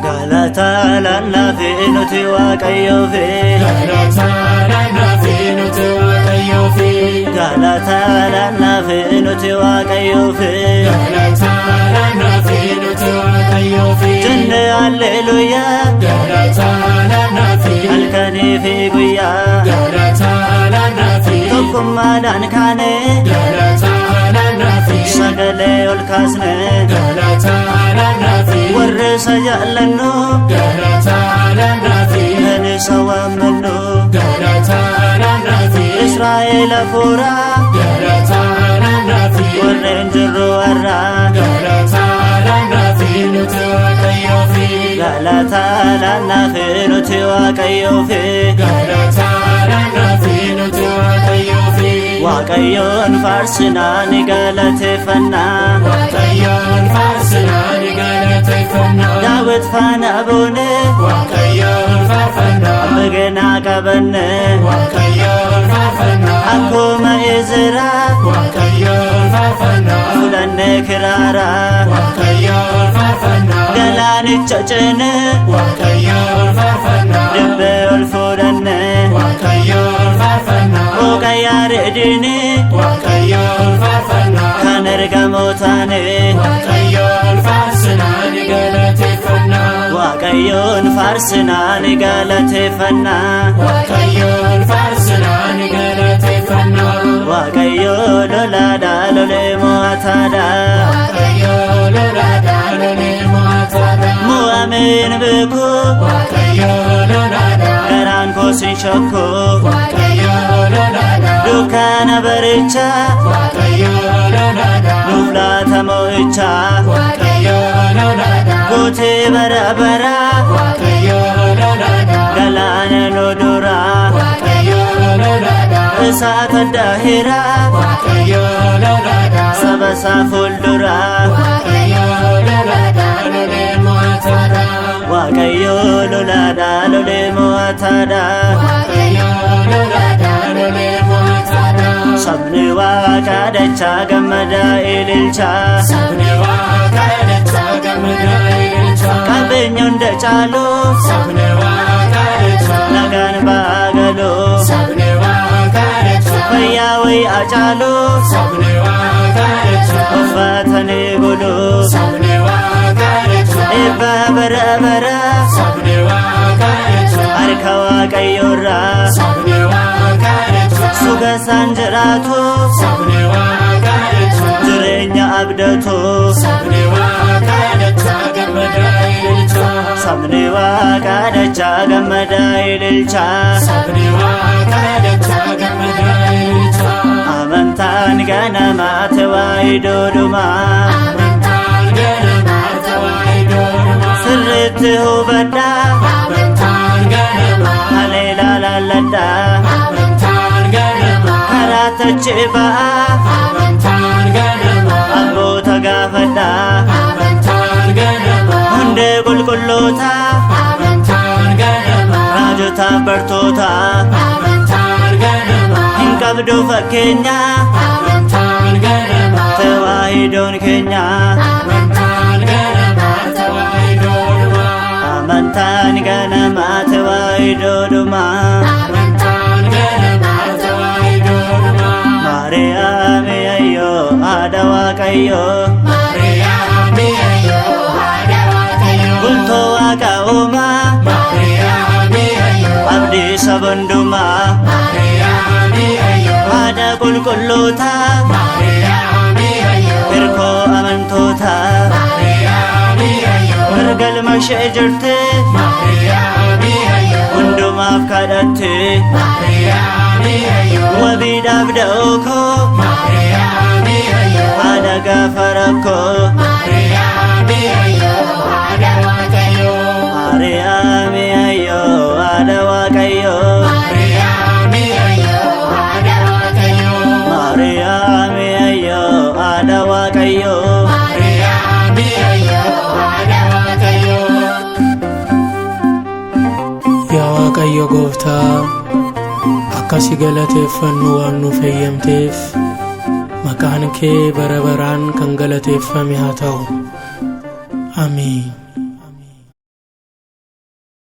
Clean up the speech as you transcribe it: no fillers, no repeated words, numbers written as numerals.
Galata lallaafi nuti Waaqayyoofi. Galata lallaafi nuti Waaqayyoofi. Galata lallaafi nuti Waaqayyoofi. Galata lallaafi nuti Waaqayyoofi. Jenne alleluuyaa. Galata lallaafi. Halkanii fi guyyaa. Galata lallaafi. Tokkummaadhaan kaane. Galata lallaafi. Sagalee ol kaasne. Galata lallaafi. Warri isa jaallannu. Galata lallaafi. Kan isa waammannu. Galata lallaafi. Israa'el hafuuraa. Galata lallaafi. Warreen jirru har'aa. Galata lallaafi nuti Waaqayyoofi. Galata lallaafi nuti Waaqayyoofi. Galata lallaafi nuti Waaqayyoofi. Waaqayyoon faarsinaa ni galateeffannaa. Waaqayyoon faarsinaa ni galateeffannaa. Daawit faana buune. Waaqayyoon faarfannaa. Baganaa qabanne. Waaqayyoon faarfannaa. Akkuma Izraa. Waaqayyoon faarfannaa. Fudhannee kiraaraa. Waaqayyoon faarfannaa. Galaanicha ceene. Waaqayyoon faarfannaa. Dibbee ol fuudhanne. Waaqayyoon faarfannaa. Qooqa yaareediini. Waaqayyoon faarfannaa. Kan ergamootaani. Waaqayyoon faarsinaa ni galateeffannaa. Waaqayyoon faarsinaa ni galateeffannaa. Waaqayyoon faarsinaa ni galateeffannaa. Waaqayyo lolaadhaa lolee mo'ataadha. Waaqayyoo lolaadhaa lolee mo'ataadha. Mo'ameen beeku. Waaqayyoo lolaadhaa. Garaan koos hin shakku. Waaqayyoo lolaadhaa. Dukkaana baricha. Waaqayyoo lolaadhaa. Nuuf laata mo'icha. Waaqayyoo lolaadhaa. Gootee bara bara. Waaqayyoo lolaadhaa. Galaana nu dura. Waaqayyoo lolaadhaa. Isaata daahira. Waaqayyoo lolaadhaa. Saba isaa fuuldura. Waaqayyoo lolaadhaa lolee mo'ataadha. Waaqayyo lolaadhaa lolee mo'ataadha. Waaqayyoo lolaadhaa lolee mo'ataadha. Sabni Waaqaa dachaa gammadaa ililchaa. Sabni Waaqaa dachaa gammadaa ililchaa. Qabeenya hunda caalu. Sabni Waaqaa dachaa. Nagaan ba'aa galu. Sabni Waaqaa dachaa. Fayyaa wayyaa caalu. Sabni Waaqaa dachaa. Uffatanii bulu. Sabni Waaqaa dachaa. Eebba bara bara. Sabni Waaqaa dachaa. Harka Waaqayyoorraa. Sabni Waaqaa dachaa. Suga isaan jiraatu. Sabni Waaqaa dachaa. Jireenya abdatu. Sabni Waaqaa dachaa gammadaa ililchaa. Sabni Waaqaa dachaa gammadaa ililchaa. Sabni Waaqaa dachaa gammadaa ililchaa. Amantaan ganamaa tawaayidoodhumaa. Amantaan ganamaa tawaayidoodhumaa. Sirriitti hubadhaa. Amantaan ganamaa. Haleelaa laalladhaa. Amantaan ganamaa. Karaa tachee ba'aa. Amantaan ganamaa. Abboota gaafadhaa. Amantaan ganamaa. Hundee qulqullootaa. Amantaan ganamaa. Raajotaaf bartootaa. Amantaan ganamaa. Hin qabdu fakkeenyaa. Amantaan ganamaa. Tawaayidoon keenyaa. Amantaan ganamaa tawaayidoodhumaa. Amantaan ganamaa tawaayidoodhumaa. Amantaan ganamaa tawaayidoodhumaa. Maariyaam ayyoo haadha Waaqayyoo. Maariyaam ayyoo haadha Waaqayyoo. Bultoo Waaqa uumaa. Maariyaam ayyoo. Abdii saba hundumaa. Maariyaam ayyoo. Haadha qulqullootaa. Maariyaam ayyoo. Hirkoo amantootaa. Maariyaam ayyoo. Mirgalma ishee jirte. Maariyaam ayyoo. Hundumaaf kadhatte. Maariyaam ayyoo. Wabiidhaaf da'oo koo. Maariyaam ayyoo. Haadha gaafa rakkoo. Maariyaam ayyoo haadha Waaqayyoo. Waaqayyo gooftaa akka si galateeffannu waan nuuf eeyyamteef maqaan kee bara baraan kan galateeffame haa ta'u. Amiin.